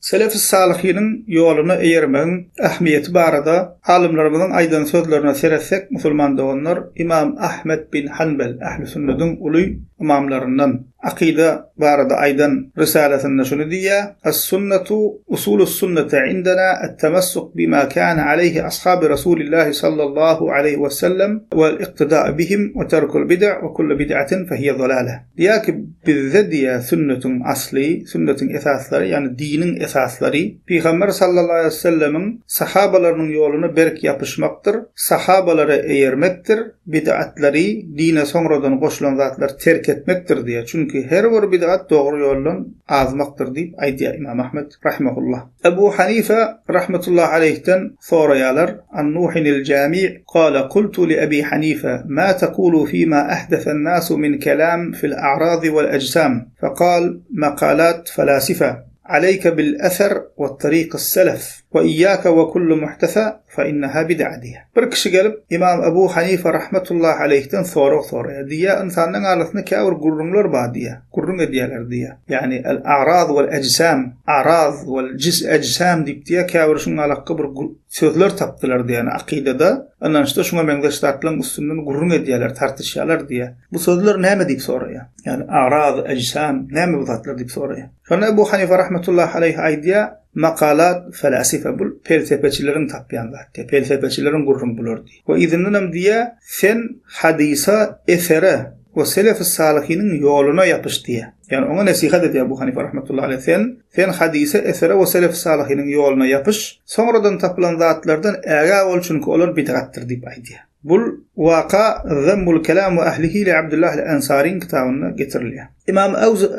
Selefi-salyhynyň ýoluna eýermegiň ähmiýeti barada alymlarymyzyň aýdan sözlerine seretsek, musulman doganlar, Ymam Ahmet bin Hanbel, ähli-sünnediň uly ymamlaryndan, akyda barada aýdan risalesinde şuny diýýär, As-sunnetu, usulus-sunneti indena et-temessuk bima kana aleýhi ashaby Rasulillahi sallallahu aleýhi we sellem wel-iktida'u bihim we terkul bid'a we kullu bid'atin fehiýe zalalah. Diýýär ki, bizde diýýär sünnetiň asly, sünnetiň esaslary, ýagny diniň esaslary Pygamber sallallahu aleýhi we sellemiň sahabalarynyň ýoluna berk ýapyşmakdyr, sahabalara eýermekdir, Bidgatlary, dine soňradan goşulan zatlary terk etmekdir diýýär. Çünki her bir bidgat dogry ýoldan azmakdyr diýip aýdýar Ymam Ahmet rahimehullah. Ebu Hanife rahmetullah aleýhden soraýarlar, An Nuhinil Jami' kale kultu li Ebi Hanife ma tekulu fima ahdesen nasu min kelam fil a'razi wal ejsam? Fekal, Makalat felasife. Aleýke bil eser we taryky selef we iýýake we kullu muhdese fe inneha bid'a diýýär. Bir kişi gelip, Ymam Ebu Hanife rahmetullahi aleýhden sorag soraýar. Diýýär, Ynsanlaryň arasynda käbir gürrüňler bar diýýär. Gürrüň edýärler diýýär. Ýagny el a'raz wel ejsam, a'raz wel ejsam diýip diýýär, käbir şuňalakga bir sözler tapdylar diýýär. Ýagny akydada, ynançda şuňa meňzeş zatlaryň üstünden gürrüň edýärler, tartyşýarlar diýýär. Bu sözler näme diýip soraýar. Ýagny a'raz, ejsam näme bu zatlar diýip soraýar. Şonda Ebu Hanife rahmetullahi aleýhi aýdýar, Makalat felasife bul pelsepeçileriň tapýan zat diýýär, pelsepeçileriň gürrüňi bular diýýär. We yzyndanam diýýär, sen hadysa, esere we selefi salyhynyň ýoluna ýapyş diýýär. Ýagny oňa nesihat edýär Ebu Hanife rahmetullahi aleýhi, sen sen hadysa, esere we selefi salyhynyň ýoluna ýapyş, soňradan tapylan zatlardan ägä bol çünki olar bidgatdyr diýip aýdýar. Bul waka Zemmul Kelam we Ehlihi li Abdullah al-Ansaryň kitabynda getirilýär. Ymam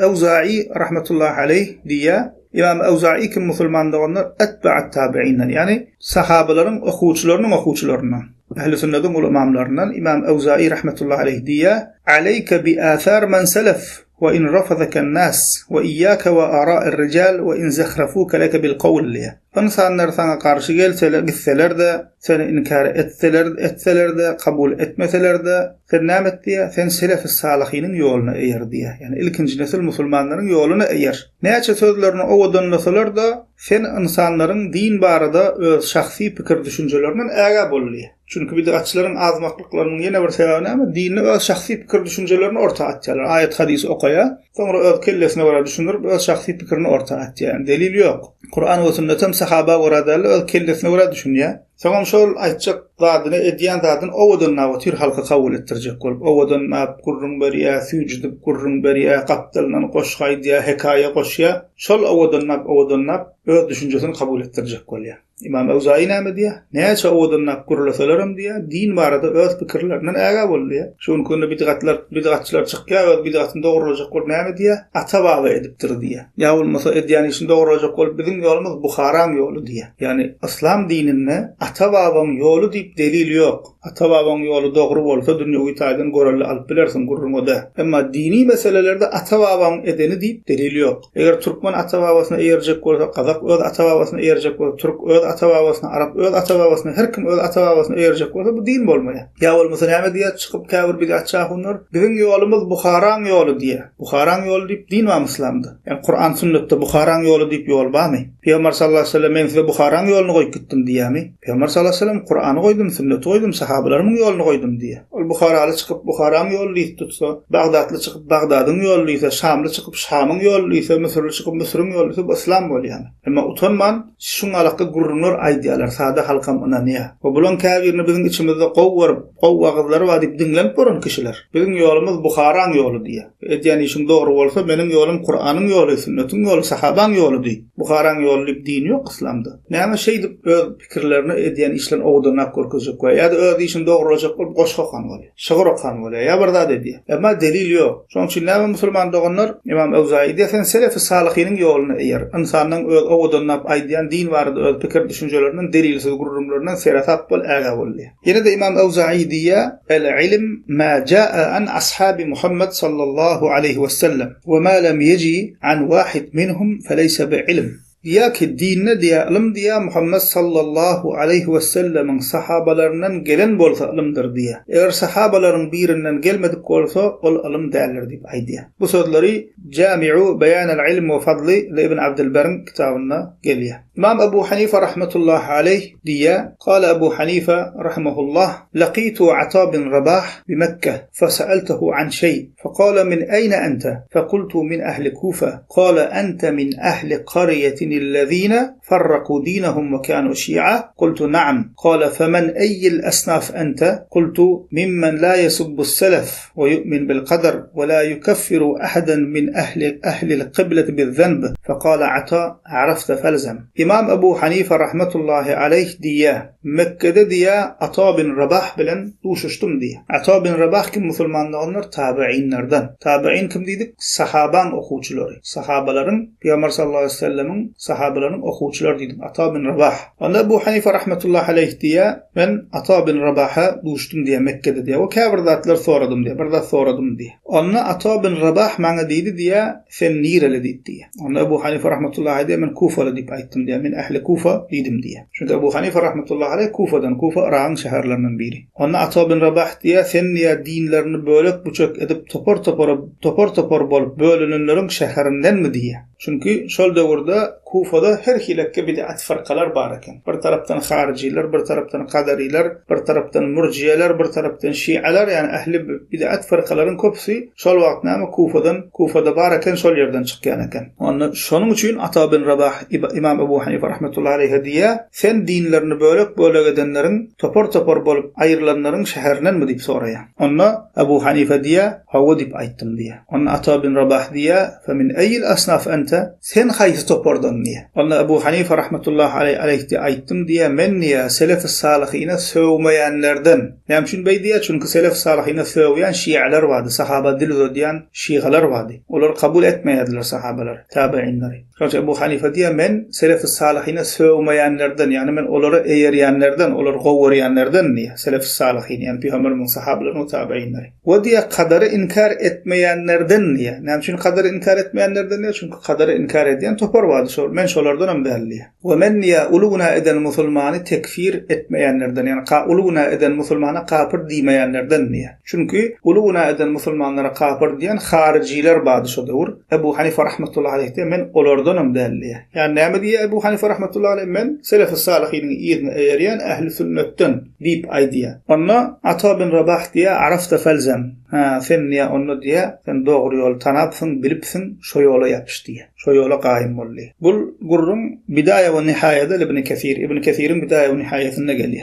Ewza'i rahmetullahi aleýh diýýär, Ymam Ewza'i kim musulman doganlar etba'at tabi'inden, ýagny sahabalaryň okuwçylarynyň okuwçylaryndan, ehli sünnediň uly ymamlaryndan Ymam Ewza'i rahmetullahi aleýh diýýär, Aleýke bi athar men selef we in rafadaken nas we iýýake we ara'ir rijal we in zehrafuke leke bil kawl diýýär. Ynsanlar saňa garşy gelseler, gitseler-de, seni inkär etseler, etseler-de, kabul etmeseler-de, sen näme et diýýär? Sen selefi-salyhynyň ýoluna eýer diýýär. Ýagny ilkinji nesil musulmanlaryň ýoluna eýer. Näçe sözlerini owadanlasalar-da, sen ynsanlaryň din barada öz şahsy pikir-düşünjelerinden ägä bol diýýär. Çünki bidgatçylaryň azmaklyklarynyň ýene bir sebäbi näme? Dinde öz şahsy pikir-düşünjelerini orta atýarlar. Aýat-hadysy okaýar, soňra öz kellesine görä düşündirip, öz şahsy pikirini orta atýar. Ýagny delil ýok. Kuran we sünnetem sahaba görä däl-de, öz kellesine görä düşünýär. Soňam şol aýtjak zadyny, edýän zadyny owadanlap otyr halka kabul etdirjek bolup. Owadanlap gürrüň berýär, süýjüdip gürrüň berýär, gapdalyndan goşgy aýdýar, hekaýa goşýar. Şol owadanlap-owadanlap öz düşünjesini kabul etdirjek bolýar. Ymam Ewzaýy näme diýýär? Näçe owadanlap gürleselerem diýýär, din barada öz pikirlerinden ägä bol diýýär. Şu günki günde bidgatlar, bidgatçylar çykýar, öz bidgatyny dogrulajak bolup näme diýýär? Ata-baba edipdir diýýär. Ýa bolmasa edýän işini dogrulajak bolup biziň ýolumyz Buharaň ýoly diýýär. Ýagny yslam dininde ata-babaň ýoly diýip delil ýok. Ata-babaň ýoly dogry bolsa dünýewi taýdan görelde alyp bilersiň, gürrüň o däl. Emma dini meselelerde ata-babaň edeni diýip delil ýok. Eger türkmen ata-babasyna eýerjek bolsa, gazak öz ata-babasyna eýerjek bolsa, türk öz ata-babasyna, arap öz ata-babasyna, her kim öz ata-babasyna eýerjek bolsa bu din bolmaýar. Ýa bolmasa näme diýýär çykyp käbir bidatçy ahunlar, biziň ýolumyz Buharaň ýoly diýýär. Buharaň ýoly diýip din barmy yslamda? Ýagny Kuran sünnetde Buharaň ýoly diýip ýol barmy? Pygamber sallallahu aleýhi we sellem men size Buharaň ýoluny goýup gitdim diýýärmi? Pygamber sallallahu aleýhi we sellem Kurany goýdum, sünneti goýdum, sahabalarymyň ýoluny goýdum diýýär. Ol Buharaly çykyp Buharaň ýoly diýip tutsa, Bagdatly çykyp Bagdadyň ýoly diýse, Şamly çykyp Şamyň ýoly diýse, Müsürli çykyp Müsüriň ýoly diýse bu yslam bolýarmy? Emma utanman şuňalakly gürrüňler aýdýarlar, sada halkam ynanýar. We bulaň käbirini biziň içimizde gowy görüp, gowy wagyzlary bar diýip diňlenip boran kişiler. Biziň ýolumyz Buharaň ýoly diýýär. Edýän işiň dogry bolsa, meniň ýolum Kuranyň ýoly, sünnetiň ýoly, sahabaň ýoly diý. Buharaň ýoly diýip din ýok yslamda. Näme şeýdip öz pikirlerini, edýän işlerini owadanlap görkezjek bolýar. Ýa-da öz işini dogrulajak bolup goşgy okan bolýar. Şygyr okan bolýar. Ýa bir zat edýär. Emma delil ýok. Şonuň üçin näme musulman doganlar, Ymam Ewzaýy diýýär, sen selefi salyhynyň ýoluna eýer. Ynsanlaň öz owadanlap aýdýan din barada öz pikir düşünjelerinden, delilsiz gürrüňlerinden seresap bol, ägä bol diýýär. Ýene-de Ymam Ewzaýy diýýär, El-ilm ma jaa an ashabi Muhammed sallallahu aleýhi wesellem we ma lem ýeji an wahid minhum feleýse bi-ilm. Diýýär ki, dinde diýýär, ylym diýýär, Muhammet sallallahu aleýhi wesellemiň sahabalaryndan gelen bolsa ylymdyr diýýär. Eger sahabalaryň birinden gelmedik bolsa, ol ylym däldir diýip aýdýar. Bu sözleri Jami'u Beýanil Ilm we Fadli li Ibn Abdylberiň kitabynda gelýär. Ymam Abu Hanifa rahmetullahi aleýh diýýär, Kale Abu Hanifa rahimehullah, Lakitu Ata bin Rabah bi Mekke, feseeltehu an şeý, fekale min eýne ente, fekultu min ehli Kufe, kale ente min ehli karýetinillezine farraku dinehum we kanu şi'a, kultu na'am, kale femen eýýil esnaf ente, kultu mimmen la yesubbu selef. we yu'min bil kader we la yukeffiru ahadan min ehli ehlil kybleti biz-zenb, fekale Ata, Arafte felzem. Ymam Ebu Hanife rahmetullahi aleýh diýýär, Mekgede diýýär, Ata bin Rabah bilen duşuşdym diýýär. Ata bin Rabah kim musulman doganlar? Tabeýinlerden. Tabeýin kim diýdik? Sahabaň okuwçylary. Sahabalaryň, Pygamber sallallahu aleýhi we sellemiň sahabalarynyň okuwçylary diýdik. Ata bin Rabah. Onda Ebu Hanife rahmetullahi aleýh diýýär, Men Ata bin Rabaha duşdum diýýär Mekgede diýýär we käbir zatlar soradym diýýär, bir zat soradym diýýär. Onda Ata bin Rabah maňa diýdi diýýär, Sen nireli diýip diýýär. Onda Ebu Hanife rahmetullahi aleýh diýýär, Men kufaly diýip aýtdym diýýär, Men ähli Kufa diýdim diýýär. Çünki Ebu Hanife rahmetullahi aleýh Kufadan, Kufa Yragyň şäherlerinden biri. Onda Ata bin Rabah diýýär, Sen diýýär, dinlerini bölek-büçek edip topar-topara, topar-topar bolup bölünenleriň şäherindenmi diýýär. Çünki şol döwürde Kufada her hilekge bid'at fyrkalar bar eken. Bir tarapdan haryjylar, bir tarapdan kadarylar, bir tarapdan murjiýeler, bir tarapdan şialar, ýagny ähli bid'at fyrkalaryň köpüsi şol wagt näme Kufadan, Kufada bar eken, şol ýerden çykýan eken. Onda şonuň üçin Ata bin Rabah Ymam Ebu Hanife rahmetullahi aleýhe diýýär, Sen dinlerini bölek-bölek edenleriň, topar-topar bolup aýrylanlaryň şäherindenmi diýip soraýar. Onda Ebu Hanife diýýär, Hawa diýip aýtdym diýýär. Onda Ata bin Rabah diýýär, Fe min eýil asnaf ente? Sen haýsy topardan diýýär. Onda Ebu Hanife rahmetullahi aleýh aleýh diýýär, Aýtdym diýýär, men diýýär, selefi salyhyna sögmeýänlerden. Näme üçin beý diýýär? Çünki selefi salyhyna sögýän şialar bardy, sahaba dil uzadýan şigalar bardy. Olar kabul etmeýärdiler sahabalary, tabeýinleri. Şonuň üçin Ebu Hanife diýýär, Men selefi salyhyna sögmeýänlerden, ýagny men olara eýerýänlerden, olary gowy görýänlerden diýýär, selefi salyhyn, ýagny pygamberimiziň sahabalaryny we tabeýinleri. We diýýär, kadary inkär etmeýänlerden diýýär. Näme üçin kadary inkär etmeýänlerden diýýär? Çünki kadary inkär edýän topar bardy, şol, men şolardanam däl diýýär. We men diýýär, uly günä eden musulmany tekfir etmeýänlerden, ýagny uly günä eden musulmana kapyr diýmeýänlerden diýýär. Çünki uly günä eden musulmanlara kapyr diýen haryjylar bardy şo döwür. Ebu Hanife rahmetullahi aleýh diýýär, men olardanam däl diýýär. Ýagny näme diýýär Ebu Hanife rahmetullahi aleýh, men selefi-salyhynyň yzyna eýerýän ähli-sünnetden diýip aýdýar. Onda Ata bin Rabah diýýär, Arafta felzem, hä, sen diýýär, onda diýýär, sen dogry ýoly tanapsyň, bilipsiň, şo ýola ýapyş diýýär. Şo ýola gaýym bol diýýär. Bul gürrüň Bidaýa we Nihaýada Ibn Kesir, Ibn Kesiriň Bidaýa we Nihaýasynda gelýär.